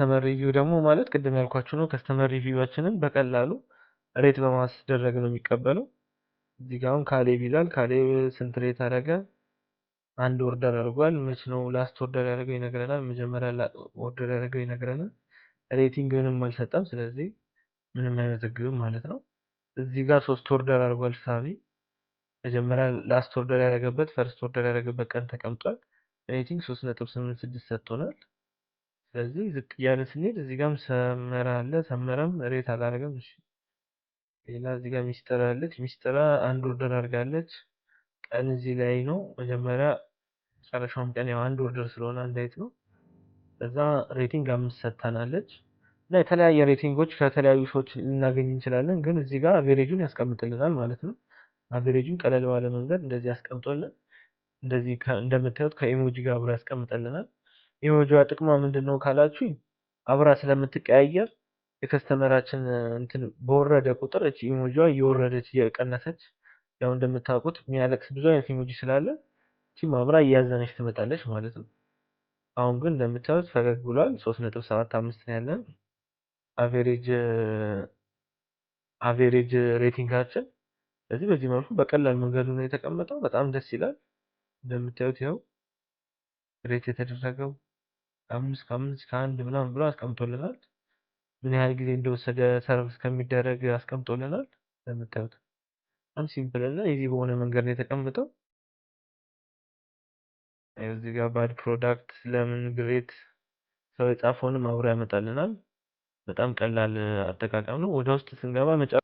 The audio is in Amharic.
Customer review ደግሞ ማለት ቅድም ያልኳችሁ ነው። Customer review ኣችንን በቀላሉ rate በማስደረግ ነው የሚቀበለው። እዚህ ጋር አሁን ካሌብ ይላል። ካሌብ ስንት rate አደረገ? አንድ order አድርጓል። መች ነው last order ያደረገው ይነግረናል። መጀመሪያ order ያደረገው ይነግረናል። Rating ምንም አልሰጠም። ስለዚህ ምንም አይመዘግብም ማለት ነው። እዚህ ጋር ሶስት order አድርጓል ሳሚ። መጀመሪያ last order ያደረገበት፣ first order ያደረገበት ቀን ተቀምጧል። Rating 3.86 ሰጥቶናል። ስለዚህ ዝቅ እያለ ስንሄድ እዚህ ጋርም ሰመረ አለ። ሰመረም rate አላደረገም። እሺ፣ ሌላ እዚህ ጋር ሚስጥር አለች። ሚስጥራ አንድ order አድርጋለች። ቀን እዚህ ላይ ነው። መጀመሪያ መጨረሻውም ቀን ያው አንድ order ስለሆነ አንድ አይነት ነው። ከዛ rating 5 ሰጥታናለች። እና የተለያየ rating ኦች ከተለያዩ ሰዎች ልናገኝ እንችላለን። ግን እዚህ ጋር average ኡን ያስቀምጥልናል ማለት ነው። Average ኡን ቀለል ባለ መንገድ እንደዚህ ያስቀምጦልን፣ እንደዚህ እንደምታዩት ከ emoji ጋር አብሮ ያስቀምጥልናል። Emoji ዋ ጥቅሟ ምንድን ነው ካላችሁ፣ አብራ ስለምትቀያየር የ customer ኣችን እንትን በወረደ ቁጥር እቺ emoji ዋ እየወረደች፣ እየቀነሰች፣ ያው እንደምታውቁት የሚያለቅስ ብዙ አይነት emoji ስላለ እቺም አብራ እያዘነች ትመጣለች ማለት ነው። አሁን ግን እንደምታዩት ፈገግ ብሏል። 3.75 ነው ያለን average rating ኣችን። ስለዚህ በዚህ መልኩ በቀላል መንገዱ ነው የተቀመጠው። በጣም ደስ ይላል። እንደምታዩት ይኸው rate የተደረገው 5፣ ከ5፣ ከ1 ምናምን ብሎ አስቀምጦልናል። ምን ያህል ጊዜ እንደወሰደ serve እስከሚደረግ አስቀምጦልናል። እንደምታዩት በጣም simple እና easy በሆነ መንገድ ነው የተቀመጠው። እዚህ ጋር bad product ለምን great ሰው የጻፈውንም አብሮ ያመጣልናል። በጣም ቀላል አጠቃቀም ነው። ወደ ውስጥ ስንገባ መጨረሻ